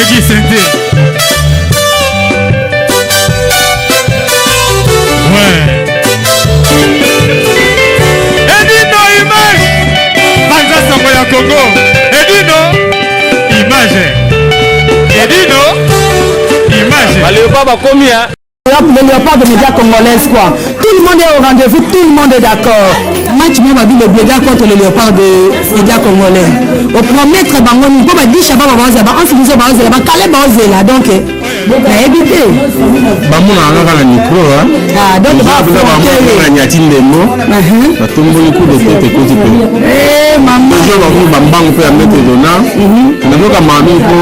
Leki ceinture. Ouais. Edino image. Panza sango ya Congo. Edino image. Edino image. Baleopa bakomi hein. Le léopard de médias congolaise quoi. Tout le monde est au rendez-vous, tout le monde est d'accord. Match moi babi le blédard contre le léopard de médias congolais. Au promettre bango ni po ba disha ba ba ba ansi ba ba kale ba zela donc nayebi te. Bamonaka kaka na micro hein. Ah donc ba na nyati ndembo. Batomboli coup de tête ekoti pe. Eh maman. Toujours bango bambangu pe ya maître Dona. Nazoka mami po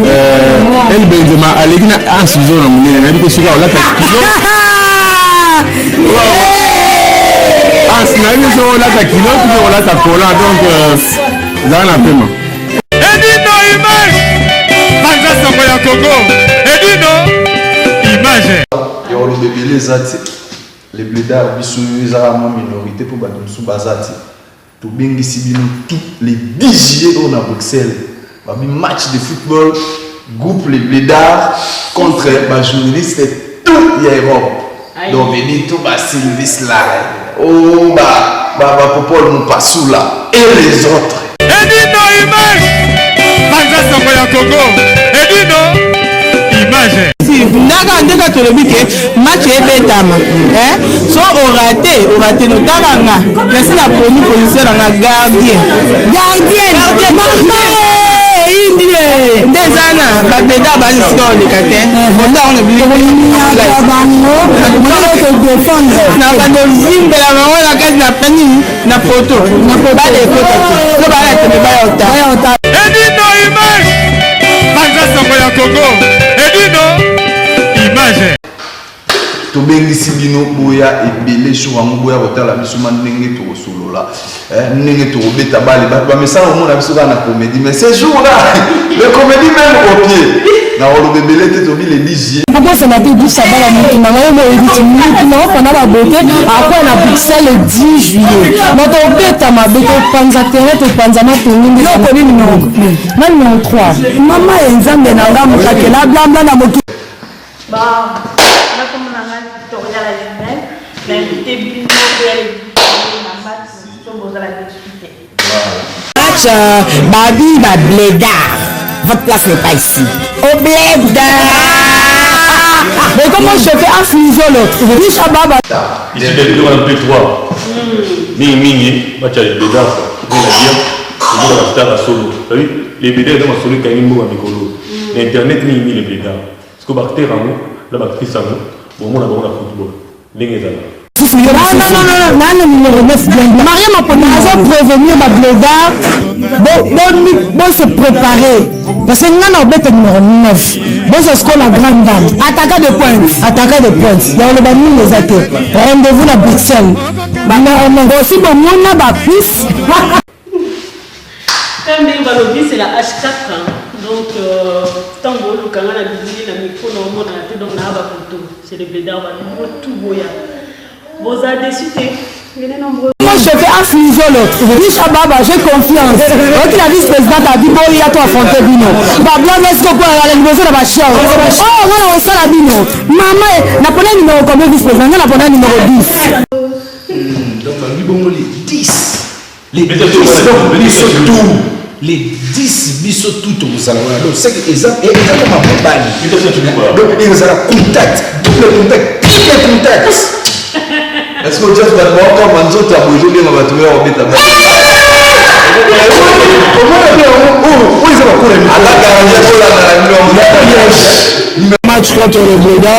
euh El Benzema aleki na ansi zo na monene nayebi te soki akolata kilo. Ansi nayebi soki olata kilo soki olata kola donc zala na pema. Edino image. Panza sango ya Congo. Edino image. Ya koloba ebele eza te. Les blédards biso ezaka mwa minorité mpo bato mosusu baza te. Tobengisi bino tout les 10 juillet oyo na Bruxelles. Babi match de football groupe les blédards contre ba journalistes tout ya Europe. Donc venez tout ba Sylvie Lai, oh ba ba ba Popol Mupasula et les autres. Edino image. Panza sango ya Congo. Edino image. Ndaka ndeka tolobi ke match ebetama eh so orate orate notaka nga nasi na poni position na nga gardien gardien mama indie nde eza na babeda bani sika oleka te bonda yango na bango na bando vimbela bango na kati na pani na poto bale ekota te so bala tembe baya ota. Edino image. Panza sango ya Congo. Edino image. Tobengisi bino boya ebele jour yango boya kotala biso ma ndenge tokosolola ndenge tokobeta bale bato bamesana komona biso kaka na comédie mais ce jour là le comédie même au pied na koloba ebele te tobi le 10 juillet. Bokosana te Guy Shabala mutu na ngai oyo oyebisi mutu na ofanda ba beauté akoya na Bruxelles le 10 juillet. Na tobeta mabe topanza terrain topanza matongi nde yo koni numéro na numéro 3. Mama ye Nzambe na nga mokakela blabla na mokili. Bon, nga kombo na nga Victoria la jumelle, na invité bino boya le 10 na match na biso bozala déçu te. Match babi ba bledard votre place n'est pas ici au bled. Mais comment je fais afizolo Bisha baba. Ici des vidéos en P3. Mingi mingi match ya bledard quoi. Na bien. Omona ba star ya solo. T'as vu les bledard eza masolo ekangi mboka mikolo. Na internet mingi mingi les bledard. Parce que ba acteur yango na ba actrice yango bomona bango na football ndenge ezalaka. Non, non, non, non, non, numéro 9 bien. Maria Maponi azo prévenir ba blédard. Bon, bon, bon se préparer. Parce que nga na obeta numéro 9. Bon, c'est ce qu'on la grande dame. Attaquant de pointe. Attaquant de pointe. Ya oloba nini eza te. Rendez-vous na Bruxelles. Numéro 9. Aussi bon, mona ba puce. Kaka ndenge balobi c'est la H4 hein. Donc tango oluka nga na bilili na micro na omonana te donc naa ba photo c'est le bledard ba nouveau tout boya boza déçu te venez nombreux. Moi je fais afizolo Bisha baba j'ai confiance oyoki la vice présidente abi boya to affronter bino ba blanc est-ce que po ala liboso na ba chien oh nga na osala bino mama na pona numéro combien vice président nga na pona numéro 10. Donc balobi bongo les 10 Les 10 donc biso tout les 10 biso tout tokozala wana donc c'est que eza eza kama mobali donc ezala contact double contact triple contact. Est-ce que Jeff bato bakokamba nzoto ya boye ezobenga bato oyo akobeta bale? Omona mpe yango oyo oyo eza bakola Ata gardien kolanda na bino Match contre le Bleda,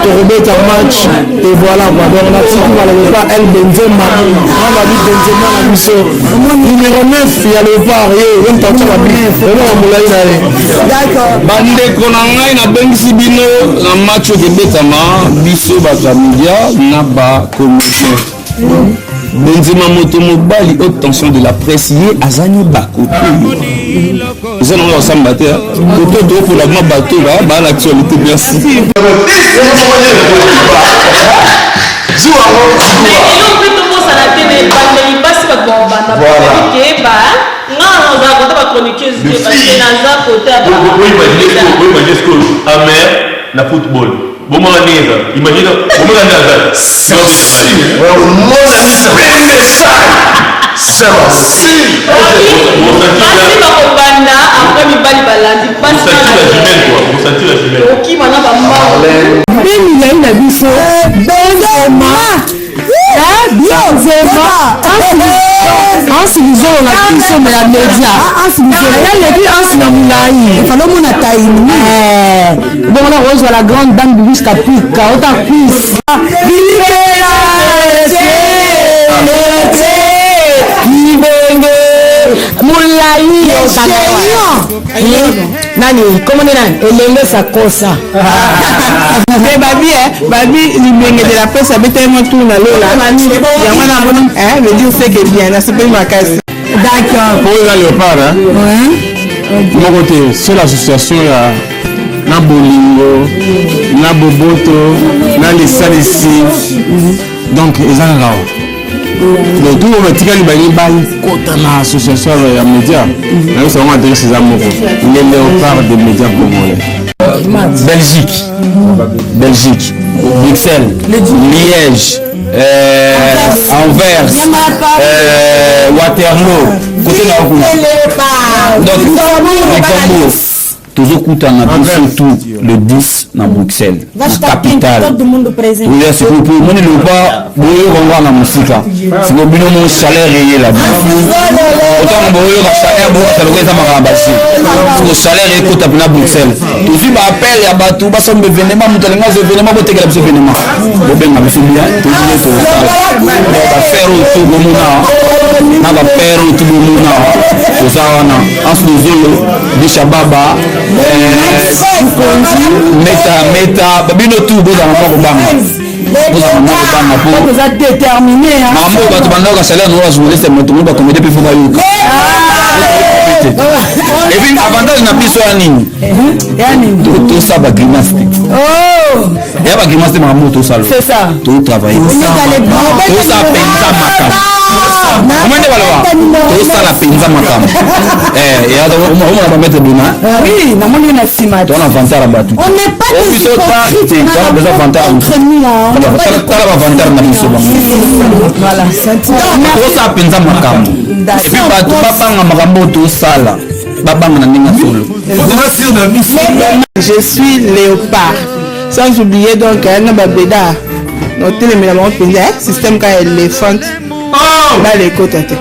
tokobeta match et voilà quoi. Donc natiki bala Leopard El Benzema, nga babi Benzema na biso numéro 9 ya Leopard ye ye moto atia ba but omona molai na ye. Bandeko na ngai nabengisi bino na match oyo ekobetama biso bato ya media na ba comedien. Benzema moto mobali haute tension de la presse ye aza ni bakoto oyo eza nango kosamba te koto tokopola ma bato ba na actualité merci. Mais eloko mpe tobosana Emonana te na ebandeli basi bato bakobanda ke ba nga naza kota ba chroniqueuse te parce que naza kota ya ba Boimagine sikoyo amer na football bomaka ndenge eza imagine bomaka nde aza basi bakobanda après mibali balandi basi okima na bambango mpe milai na biso benzema benzema ansi lizolo na biso me ya media aleki ansi na molai efale omona taimi bongo na kozwa la grande dame bibis kapika ota cuisse bilibela libenge molai nani komone nani elenge sakosa te babi eh, babi libenge de la presse abetaki mwa tour na lola yango namoni eh, veut dire c'est que bien nasepeli makasi. D'accord. Po eza léopard hein? Moko te, seule association ya na bolingo, na boboto, na lisalisi. Donc eza kaka awa. Donc tout oyo batikali balingi bakota na association ya média, nayebisa bango adresse eza moko, les léopards des médias congolais. Belgique, Belgique, Bruxelles, Liège, Anvers, Waterloo, côté na kuna. Donc, Luxembourg, tozokutana biso tout le 10 na Bruxelles, na capitale. Oya sikoyo mpo omoni loba boyoka ngo na mosika sikoyo bino mo chaleur eyela bino otango boyoka chaleur boyoka lokola eza makambo basi sikoyo chaleur ekota mpena Bruxelles tozwi baappel ya bato basomba evenema moto alingi azwa evenema botekela biso evenema bobenga biso bien tozwi tosala bafere oyo to bomona na bapere oyo to bomona toza wana anse lozolo bisha baba meta meta bino tu bozala mwa kobanga bozala mwa kobanga po toza déterminé makambo oyo bato bandaka salaire nango bajournaliste moto mo bakomede mpe fo bayoka. Et puis avantage na biso ya nini? Tosala bagrimace te, ya bagrimace te, makambo oyo tosala totravaille, tosala mpenza makambo. Omoi nde baloba tosala mpenza makambo, omona bamaître bima. Oui, namoni na nsima. Toza na vantard ya bato biso te, toza besoin vantard. Tala bavantard na biso bango, tosala mpenza makambo. Et puis bato babanga makambo oyo tosala, babanga na ndenge ya solo. Je suis léopard, sans oublier donc na babeda notelemela bango mpenza système kaka éléphante balekota te.